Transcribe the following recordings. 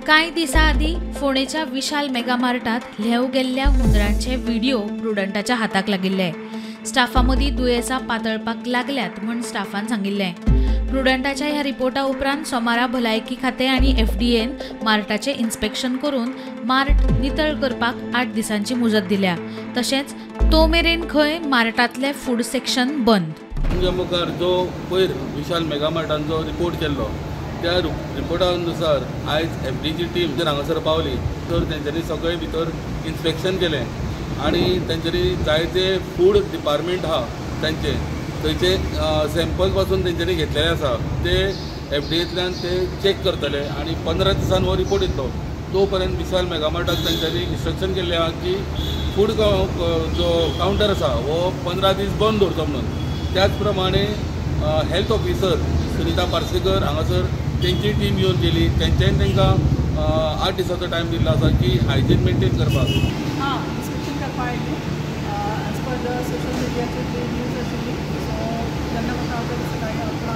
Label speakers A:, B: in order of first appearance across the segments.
A: कांय दिसां आदीं फोंडेच्या विशाल मेगामार्टात ल्हेंव गेल्ल्या हुंदरांचे व्हिडिओ प्रुडंटाच्या हाताक लागिल्ले. स्टाफा मदीं दुयेंसां पातळपाक लागल्यात म्हूण स्टाफान सांगिल्लें. प्रुडंटाच्या ह्या रिपोर्टा उपरांत सोमारा भलायकी खातें आनी एफडीएन मार्टाचें इन्स्पेक्शन करून मार्ट नितळ करपाक 8 दिसांची मुजत दिल्या. तशेंच तो मेरेन खंय मार्टांतलें फूड सेक्शन बंद.
B: तुमच्या मुखार जो पयर विशाल मेगामार्टांचो रिपोर्ट केल्लो त्या रिपोर्टा अनुसार आयज एफडीची टीम जर हांगासर पावली तर तेंच्यांनी सगळे भितर इन्स्पेक्शन केलें आनी तेंच्यांनी जायते फूड डिपार्टमेंट आहा तेंचे थंयचे सॅम्पल पासून तेंच्यांनी घेतलेले आसा ते एफडीएंतल्यान ते चॅक करतले आनी 15 दिसान हो रिपोर्ट येतलो. तो पर्यंत विशाल मेगामार्टाक तेंच्यांनी इन्स्ट्रक्शन केल्लें आहा की फूड जो कावंटर आसा हो 15 दीस बंद दवरचो म्हणून. त्याच प्रमाणे हेल्थ ऑफिसर सुनीता पार्सेकर हांगासर तेंची टीम येवन गेली. तेंच्यांनी तांकां 8 दिसाचो टायम दिल्लो आसा की हायजीन मेंटेन करपाक.
C: हां, इन्स्पेक्शन करपाक आयली एज पर the social मिडियाचेर जी न्यूज आशिल्ली. सो जेन्ना म्हाका आतां सकाळी 11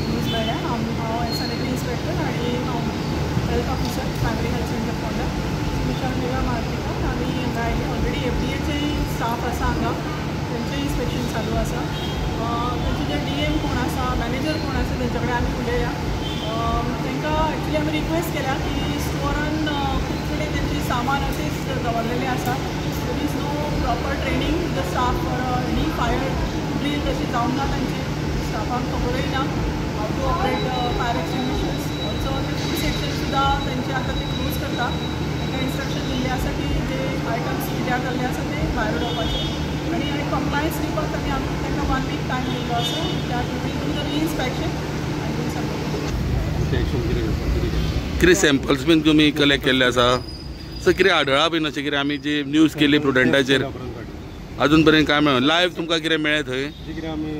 C: न्यूज मेळ्ळ्या. हांव सॅनिटरी इन्स्पेक्टर आनी हांव health officer primary health centre Ponda. Vishal mega मार्केटान आमी हांगा आयली. ऑलरेडी एफडीएचेय स्टाफ आसा हांगा, तेंचें इन्स्पेक्शन चालू आसा. तेंचे जे डीएम कोण आसा, मॅनेजर कोण आसा तेंच्या कडेन आमी उलयया. तांकां एक्चुली आमी रिक्वेस्ट केल्या की स्टोरान खूब कडेन तेंचें सामान अशेंच दवरलेलें आसा. There is no proper training the staff for any fire drill तशी जावंक ना. तांचे स्टाफांक खबरूय ना how to operate fire extinguishers. Also ते फूड सेक्शन सुद्दां तेंचे आतां ते क्लोज करता. तांकां इन्स्ट्रक्शन दिल्लें आसा की जे आयटम्स कित्याक जाल्ले आसा ते भायर उडोवपाचे आनी कंप्लायन्स दिवपाक तांणी आमकां तांकां 1 वीक टायम दिल्लो आसा. त्या we do the reinspection आनी वील सबमीट.
B: कितें सॅम्पल्स बीन तुमी कलेक्ट केल्ले आसा सर? कितें आढळा बीन अशें कितें आमी जी न्यूज केली प्रुडंटाचेर अजून पर्यंत काय मेळ्ळें? लायव्ह तुमकां कितें मेळ्ळें थंय?
D: जें कितें आमी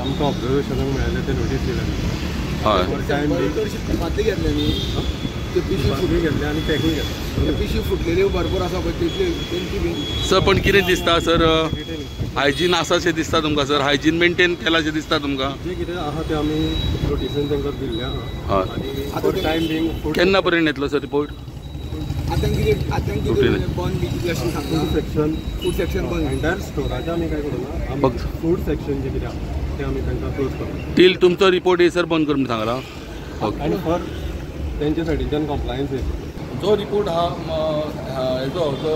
D: आमकां ऑब्जर्वेशनाक मेळ्ळें तें नोटीस दिलें.
B: हय,
E: फाटली घेतले न्ही ते पिशवी
D: फुटली घेतले आनी पॅकूय घेतले.
E: पिशवी फुटलेल्यो भरपूर आसा पळय तितल्यो तेंची बीन.
B: सर पण कितें दिसता सर, हायजीन आसा अशें दिसता तुमकां सर? हायजीन मेंटेन केलां अशें दिसता तुमकां?
D: जें कितें आसा तें आमी नोटीसीन तांकां दिल्लें आहा. आनी टायम बींग
B: केन्ना पर्यंत येतलो सर रिपोर्ट?
E: आतां कितें आतां कितें बंद बी कितें अशें सांगता? फूड सेक्शन बंद
D: एंटायर स्टोराचें आमी कांय करूं ना. फूड सेक्शन जें कितें आसा तें आमी तांकां क्लोज करूं.
B: टील तुमचो रिपोर्ट येसर बंद कर म्हूण सांगलां. ओके.
D: आनी फॉर तेंच्या सायडीच्यान कंप्लायन्स येतलो.
B: जो रिपोर्ट आहा हेजो जो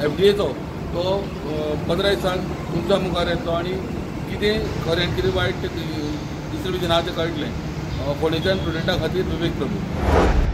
B: एफडीएचो तो 15 दिसान तुमच्या मुखार येतलो आनी कितें खरें आनी कितें वायट तें दुसरे भितर आहा तें कळटलें. फोंडेच्यान प्रुडंटा खातीर विवेक प्रभू.